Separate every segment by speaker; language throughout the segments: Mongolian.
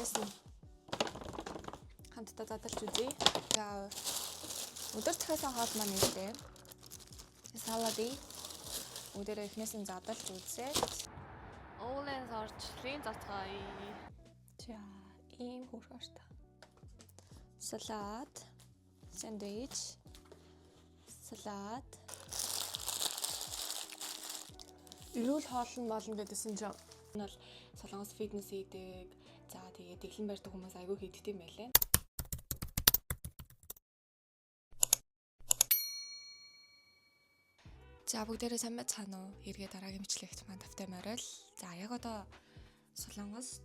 Speaker 1: Эхнээс нь хамтдаа задлж үзье. За, өдөр захиалсан хоол маань ирлээ. Салады. Өдөрөө эхнээс нь задлж үзээд Уулын орж лин зацгаая. За, ийм хөөрхөн ортой. Салат, сэндвич, салат.
Speaker 2: Эрүүл хоол нь болно гэдээсэн чинь
Speaker 1: Энэ бол Солонгос фитнес хийдэг. За, тэгээд дэглэм барьдаг хүмүүс айгүй хийддэг юм байлээ. За, бүгдээрээ сайн байцгаана уу? Эргээ дараагийн бичлэгт маань тавтай морил. За, яг одоо Солонгост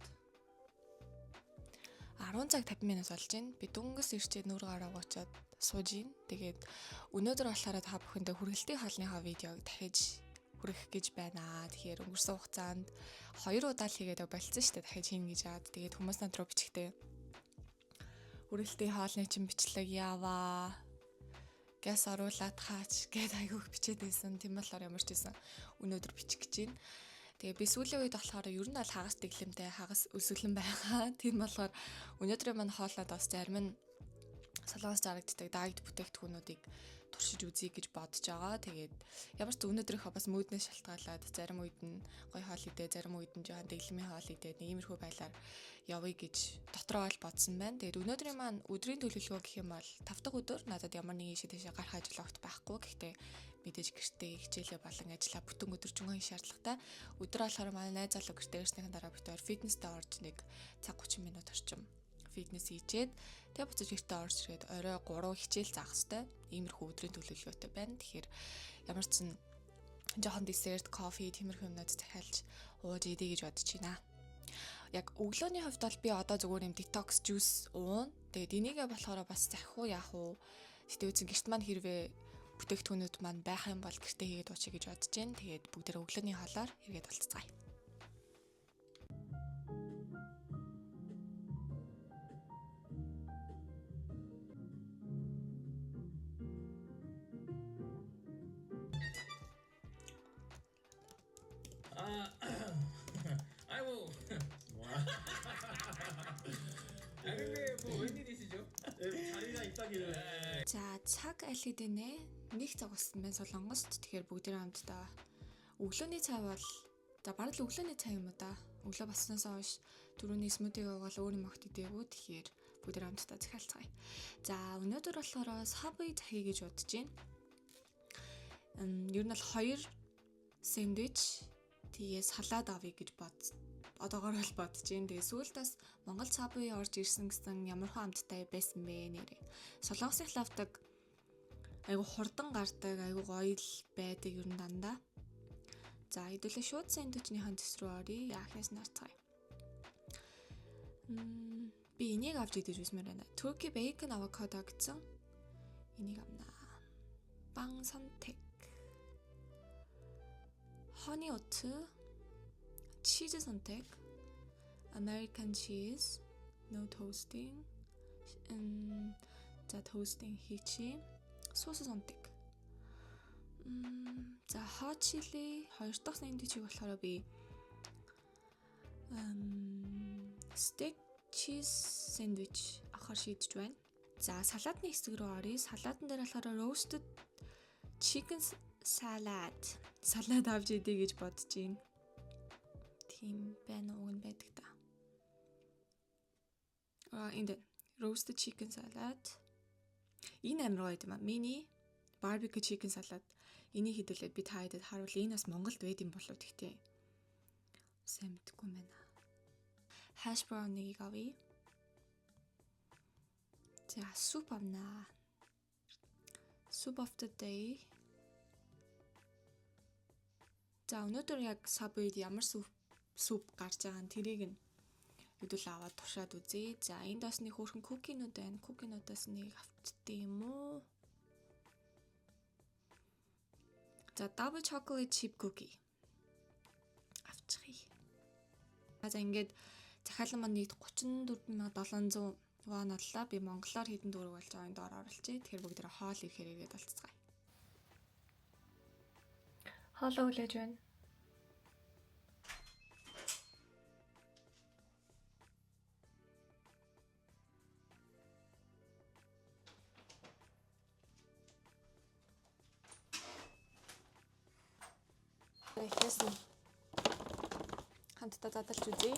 Speaker 1: 10 цаг 50 минут болж байна. Би дөнгөс ирчээд нүүр гараа угаачаад сууж гин. Тэгээд өнөөдөр болохоор та бүхэндээ хүргэлтийн хоолныхоо видеог дахиж хүргэх гэж байна. Тэгэхээр өнгөрсөн хугацаанд 2 удаа л хийгээд болцсон шүү дээ. Дахиж хийнэ гэж яад. Тэгээд хүмүүс над руу бичгтээ. Хүргэлтийн хоолны чинь бичлэг яваа. Газ оруулаад хаач гэд айгүйх бичээд байсан. Тийм болохоор ямар ч байсан өнөөдөр бичих гэж байна. Тэгээ би сүүлийн үед болохоор ер нь аль хагас дэглэмтэй, хагас өсвөлэн байгаа. Тийм болохоор өнөөдрийн маань хоолнод бас зарим нь Солонгос зарагддаг дайет бүтээгдэхүүнүүдийг туршиж үзье гэж бодож байгаа. Тэгээд ямар ч өнөөдрийнхөө бас мүүднээс шалтгаалаад зарим үед нь гоё хоол идэ, зарим үед нь жоохон дэглэмийн хоол идэ, нэг иймэрхүү байдлаар явъя гэж дотроо л бодсон байна. Тэгээд өнөөдрийн маань өдрийн төлөвлөгөө гэх юм бол 5 дахь өдөр надад ямар нэгэн ишээ тийшээ гарах ажил огт байхгүй. Гэхдээ мэдээж гэртээ хичээлээ болон ажиллаа бүтэн өдөржингөө хийх шаардлагатай. Өдөр болохоор манай найз залуу гэртээ ирснийхэн дараа бид хоёр фитнестэй орж нэг цаг 30 минут орчим фитнес хийчээд тэгээ буцаж гэртээ орж ирээд орой 3 хичээл заах хэвээр иймэрхүү өдрийн төлөвлөгөөтэй байна. Тэгэхээр ямар ч сан жоохон десерт, кофе тиймэрхүү юмнууд захиалж ууж идэ гэж бодож байна. Яг өглөөний хувьд бол би одоо зүгээр юм детокс жуус уун. Тэгээд энийгээ болохоор бас захих уу яах уу? Гэтэ үзэн гэрт маань хэрвээ бүтээгдэхүүнүүд маань байх юм бол гэртээ хийгээд уучъя гэж бодож байна. Тэгээд бүгдээрээ өглөөний хоолоор эргээд болцгаая.
Speaker 3: 아이고. 아 근데 뭐 웬일이시죠?
Speaker 4: 자리가 있다길래.
Speaker 1: За, цаг аль хэдийнэ нэг цаг болсон байна Солонгост. Тэгэхээр бүгдээрээ хамтдаа өглөөний цай бол за бараг л өглөөний цай юм уу да. Өглөө басснаас хойш түрүүний смутиг уугаал өөр юм огт идээгүй. Тэгэхээр бүгдээрээ хамтдаа захиалцгаая. За, өнөөдөр болохоор Subway захия гэж бодож байна. Ер нь бол 2 сэндвич тэгээ салад авъя гэж одоогоор л бодож байна. Тэгээ сүүлд бас Монгол Subway орж ирсэн гэсэн ямархуу амттай байсан бэ нэрээ. Солонгосын лавдаг айгу хурдан гардаг, айгу гоё л байдаг ер нь дандаа. За, хэдүүлээ шууд сэндвичнийхэн төс рүү оръё. Яахнаас нь харцгаая. Би энийг авч идэж үзмээр байна. Turkey bacon avocado гэсэн энийг авнаа. 빵 선택. Honey oat, 치즈 선택, American cheese, no toasting. За, toasting хийчихье. Соус 선택. За, hot chili хоёр дахь сэндвичийг болохоор би steak cheese sandwich авахар шийдэж байна. За, салаадны хэсэг рүү оръё. Салаатан дээр болохоор roasted chicken salad. Салаад авч идэ гэж бодож байна. Тийм байна уу, уг нь байдаг та. Аа, энд roasted chicken salad. Энэ амар гоё юм аа. Mini barbecue chicken salad. Энийг хэдүүлээд би та хэдэд харуул. Энэ бас Монголд байд юм болов тэгтээ. Сайн мэдэхгүй юм байна. Hash brown нэгийг авъя. За, суп авнаа. Soup of the day. За, өнөөдөр яг Subway-д ямар суп гарч байгаа нь тэрийг нь хэдүүл аваад туршаад үзье. За, энд бас нэг хөөрхөн cookie-нууд байна. Cookie-нуудаас нэг автдээ юм уу? За, double chocolate chip cookie авчихъя. За, ингээд захиалан маань нийт 34,700 вон боллоо. Би монголоор хэдэн төгрөг болж байгааг доор оруулчихъя. Тэгэхээр бүгдээ хоол ирэхээр ирээд болцгаая. Хоолоо хүлээж байна. Одоо эхнээс нь хамтдаа задалж үзье.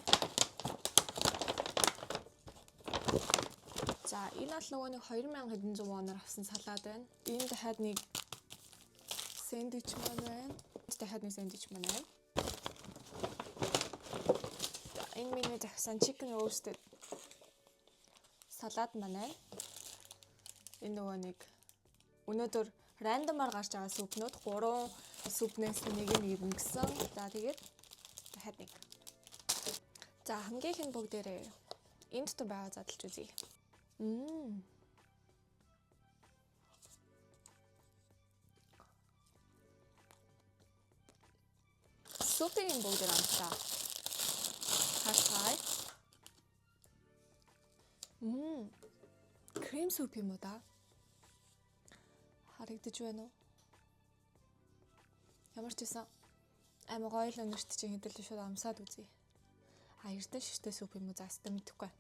Speaker 1: За, энэ бол нөгөө нэг 2100 воноор авсан салаад байна. Энэ дахиад нэг сэндвич маань байна. Дахиад нэг сэндвич маань байна. За, энэ миний захисан chicken roasted салаад маань байна. Энэ нөгөө нэг өнөөдөр random аар гарч байгаа soup нүүд, 3 soup нээс нэг нь ирнэ гэсэн. За, тэгээд дахиад нэг. За, хамгийн ихэнд бүгдээрээ энэ дотор байгаа задалж үзье. Soup ын бүгдээр амтлаа. Харцгаая. Cream soup юм уу да? Харагдаж байна уу? Ямар ч байсан амар гоё л өнөрт чинь хэдэл шууд амсаад үзье. А, эрдэнэ шиштэй soup юм уу? Заастай мэдэхгүй.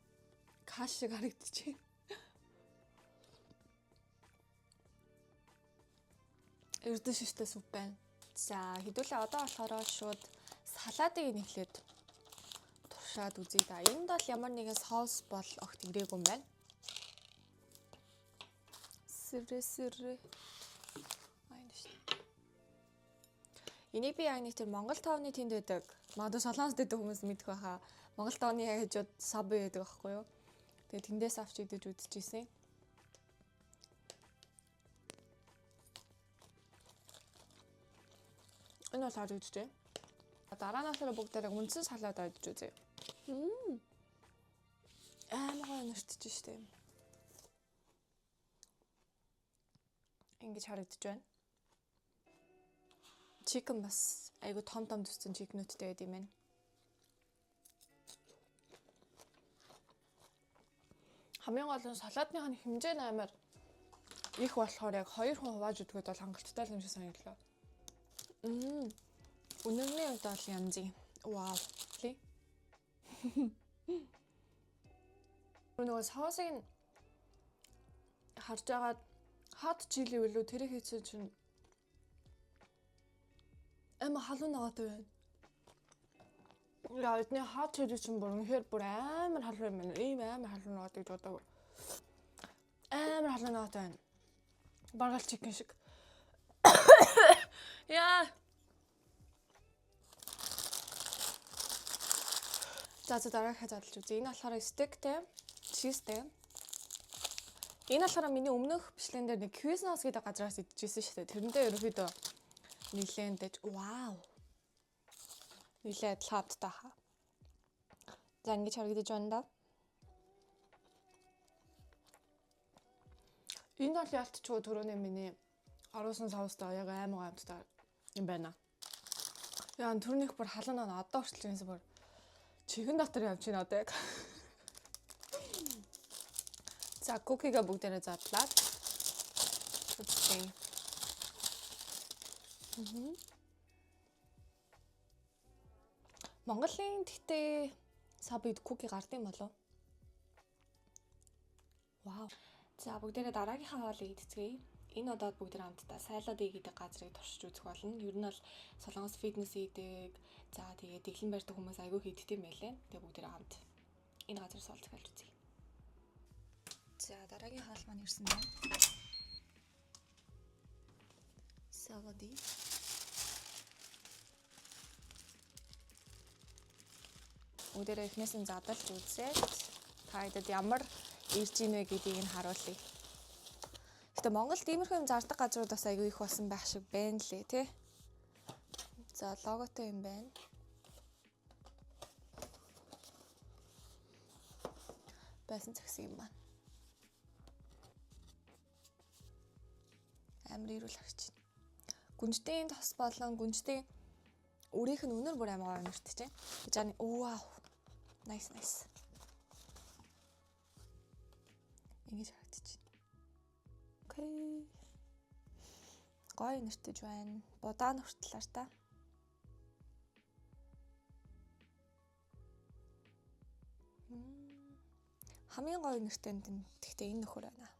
Speaker 1: Каш шиг харагдчихэв. Эрдэнэ шиштэй soup байна. За, хэдүүлээ одоо болохоор шууд салаадыг нэхлээд туршаад үзье да. Энд бол ямар нэгэн соус бол огт ирээгүй юм байна. Сэрэ сэрэ. Айн шүү. Энийг би яг нэг тэр Монгол тооны тэнд байдаг. Магадгүй Солонгост байдаг хүмүүс мэдэх байхаа. Монгол тооны хажууд Subway байдаг байхгүй юу? Тэгээ тэндээс авч идэж үзчихсэн. Энэ бол харагдчихжээ. Дараа нь болохоор бүгдээрээ үндсэн салаад идэж үзье. Амар гоё нэртэж штэ. Ингэж харагдаж байна. Chicken бас айгу том том төссөн chicken үүдтэй байд юм байна.
Speaker 2: Хамгийн гол нь салаадных нь хэмжээ нь амар их болохоор яг хоёр хүн хувааж идэхэд бол хангалттай юм шиг санагдлаа.
Speaker 1: Үнэрний хувьд бол янзын. Вау. Ли.
Speaker 2: Нөгөө соусыг нь харж агаад hot chili билүү, тэрийг хийсэн чинь амар халуун ногоотой байна. Яа, эдний hot chili чинь бүр үнэхээр бүр амар халуун юм байна. Ийм амар халуун ногоотой гэж бодоагүй. Амар халуун ногоотой байна. Бараг л chicken шиг. Яа.
Speaker 1: За, дараагийнхаа задлж үзье. Энэ болохоор steak тэй, cheese тэй. Энэ болохоор миний өмнөх бичлэгэн дээр нэг Quiznos гэдэг газраас идчихсэн шүү дээ. Тэрнтэй ерөнхийдөө нилээн дэж, вау. Нилээ адилхан амттай хаа. За, ингэж харагдаж байна да.
Speaker 2: Энэ бол ялтчгүй түрүүний миний оруулсан соустай яг амар гоё амттай юм байна. Яа, түрнийх бүр халуун наа, одоо хүртэл юмсан бүр чихэн дотор явж байна одоо яг.
Speaker 1: За, cookie га бүгдээрээ задлаад үзье. Монголын гэхдээ Subway д cookie гардыг болов? Вау. За, бүгдээрээ дараагийнхаа хоолыг идцгээе. Энэ удаад бүгдээ хамтдаа Salad гэдэг газрыг туршиж үзэх болно. Ер нь бол Солонгос фитнес хийдэг. За, тэгээд дэглэм барьдаг хүмүүс айгүй хийддэг юм байлээ. Тэгээ бүгдээрээ хамт энэ газар суул захиалж үзье. За, дараагийн хоол маань ирсэн байна. Salad. Бүгдээрээ эхнээс нь задалж үзээд та хэдэд ямар ирж ийнэ гэдгийг нь харуулъя. Гэтэ Монголд иймэрхүү юм зардаг газрууд бас айгүй их болсон байх шиг байна лээ, тий. За, логотой юм байна. Байсан цагсан юм байна. Амар ирүүл харж байна. Гүнжтийн тос болон гүнжтийн үрийнх нь үнэр бүр амар гоё өнөртөж. Жааны, вау. Nice, nice. Ингэж харагдаж байна. Okay. Гоё өнөртөж байна. Будаа нүртлаар та. Хамгийн гоё нэртэй нь тэгтээ энэ нөхөр байна.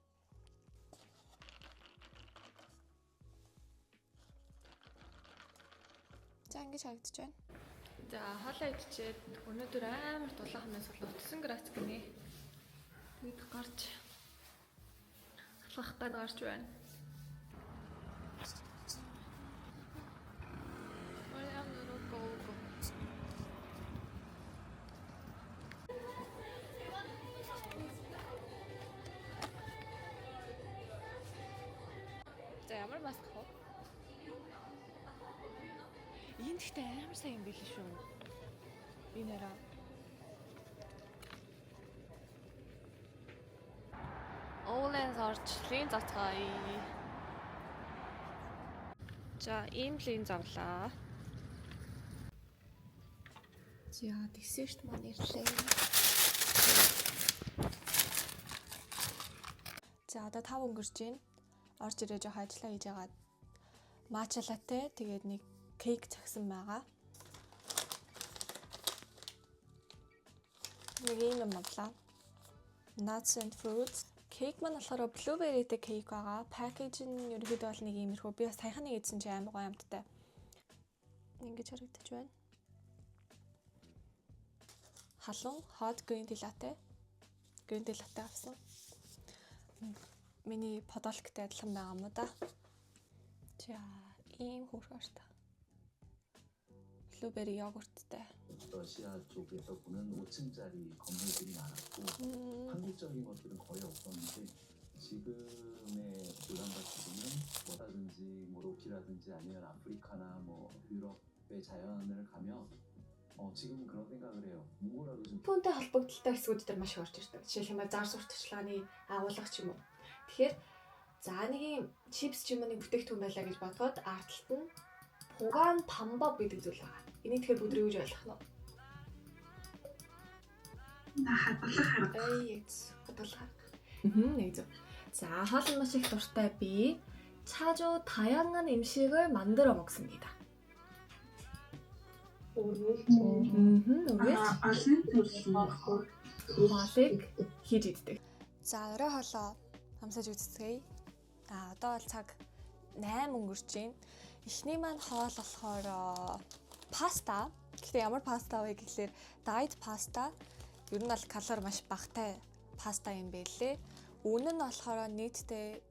Speaker 1: За, ингэж харагдаж байна. За, хоолоо идчихэд өнөөдөр амар дулаан хамаас бол 30 градус гинэ. Тэгэд гарч алхах гад гарч байна. Оян руу go go. За, ямар маск вэ? Энэ гэхдээ амар сайн юм билээ шүү. Энэ араа. Оулэнс орж линз авцгаая. За, ийм линз авлаа. За, десерт маань ирлээ. За, одоо 5 өнгөрч байна. Орж ирээ жоох ажиллаа хийж яагаад матча латте, тэгээд нэг кейк цагсан байгаа. Нэг ийм юм авлаа. Nuts and fruits. Кейк маань болохоор blueberry-тэй кейк байгаа. Package нь ерөнхийдөө бол нэг иймэрхүү. Би бас саяхан нэг идсэн чи амар гоё амттай. Ингэж харагдаж байна. Халуун hot green tea latte. Green tea latte авсан. Миний подолктой адилхан байгаа юм уу да. За, ийм хөөрхөн та. Blueberry йогурттай.
Speaker 5: 러시아 쪽에서 보는 5층짜리 건물들이 많았고 한국적인 것들은 거의 없었는데 지금의 울란바토르는 뭐라든지 뭐 로키라든지 아니면 아프리카나 뭐 유럽의 자연을 가면 지금은 그런 생각을 해요. 몽골하고 좀
Speaker 1: Японтай холбогдлолтой хэсгүүд дээр маш их орж ирдэг. Жишээлх юм бол зар сурталчилгааны агуулга ч юм уу. Тэгэхээр за нэг юм чипс ч юм уу нэг бүтээгдэхүүн байлаа гэж бодоход ард талд нь 보관 방법 гэдэг зүйл байгаа. Энийг тэгэхээр бүгд юу гэж ойлгох нь вэ?
Speaker 6: Хадгалах арга.
Speaker 1: Эй, хадгалах арга. Нэг зөв. За, хоол нь маш их дуртай би 자주 다양한 음식을 만들어 먹습니다.
Speaker 6: Үргэлж
Speaker 1: үргэлж
Speaker 6: олон төрлийн
Speaker 1: хоолыг хийж иддэг. За, орой хоолоо амсаж үзцгээе. А одоо бол цаг 8 өнгөрч байна. Эхний маань хоол болохоор паста. Гэхдээ ямар паста вэ гэхлээр diet паста. Ер нь бол калори маш багатай паста юм байлээ. Үнэ нь болохоор нийтдээ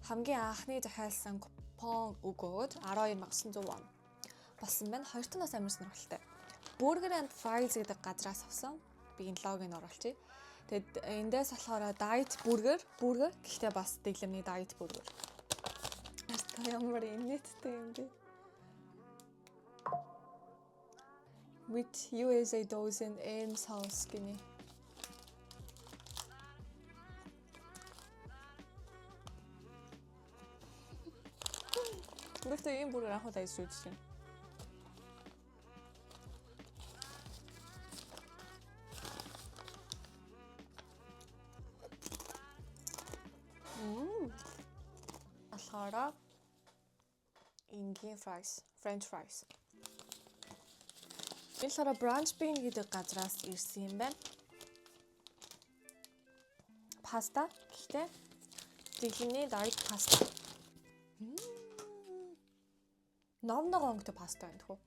Speaker 1: хамгийн анхны захиалсан купон өгөөд 12,900 вон болсон байна. Хоёр дахь нь бас амар сонирхолтой. Burger and Fries гэдэг газраас авсан. Би энэ логийг оруулчих. Тэгэд эндээс болохоор diet burger, burger гэхдээ бас дэглэмний diet burger. Та ямар инээдтэй юм бэ? With USA dozen M sauce гинэ. Гэхдээ ийм бургер анх удаа идэж үзэж байна. Болохоор энгийн fries, french fries. Энэ болохоор Brunch Bean гэдэг газраас ирсэн юм байна. Паста гэхдээ дэглэмний diet паста. Нов ногоон өнгөтэй паста байна тхүү.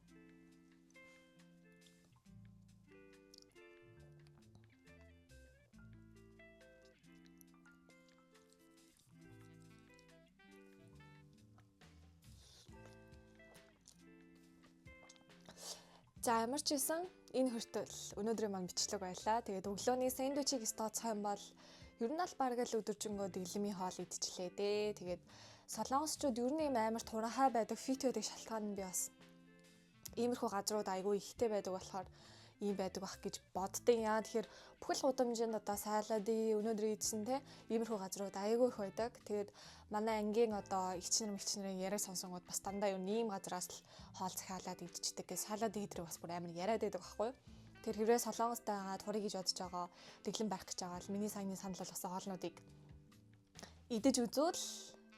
Speaker 1: За, ямар ч байсан энэ хүртэл өнөөдрийн маань бичлэг байлаа. Тэгээд өглөөний сэндвичийг тооцох юм бол ер нь аль бараг л өдөржингөө дэглэмийн хоол идчихлээ дээ. Тэгээд солонгосчууд ер нь ийм амар туранхай байдаг, fit байдаг шалтгаан нь би бас иймэрхүү газрууд айгүй ихтэй байдаг болохоор ийм байдаг бах гэж боддیں۔ Яа тэгэхээр бүхэл гудамжинд одоо салады өнөөдөр идсэн те иймэрхүү газрууд айгүй их байдаг. Тэгээд манай ангийн одоо эгч нар мэгч нарын яриаг сонсонгууд бас дандаа юу ийм газраас л хоол захиалаад идчихдэг гэж салад идрэг бас бүр амар яриад байдаг байхгүй юу? Тэр хэрвээ Солонгостой байгаа турыг гэж бодож байгаа, дэглэм барих гэж байгаа л миний саяны санал болгосон хоолнуудыг идэж үзвэл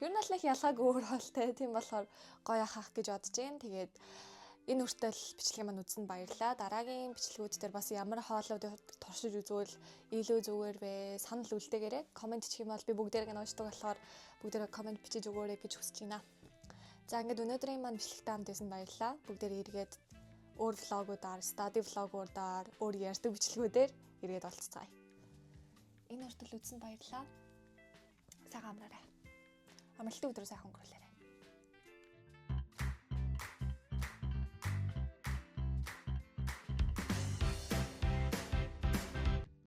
Speaker 1: ер нь л их ялгаагүй өөр хоолтой. Тийм болохоор гоё ахах гэж бодож байна. Тэгээд энэ хүртэл бичлэгийн маань үзсэнд баярлалаа. Дараагийн бичлэгүүд дээр бас ямар хооллуудыг туршиж үзвэл илүү зүгээр вэ? Санал үлдээгээрэй. Комент бичих юм бол би бүгдээрээ нь уншдаг болохоор бүгдээрээ комент бичиж өгөөрэй гэж хүсэж байна. За, ингээд өнөөдрийн маань бичлэгтэй хамт байсан баярлалаа. Бүгдээрээ эргээд өөр vlog уудаар, study vlog уудаар, өөр ярьдаг бичлэгүүдээр эргээд уулзацгаая. Энэ хүртэл үзсэнд баярлалаа. Сайхан амраарай. Амралтын өдрөө сайхан өнгөрүүлээрэй.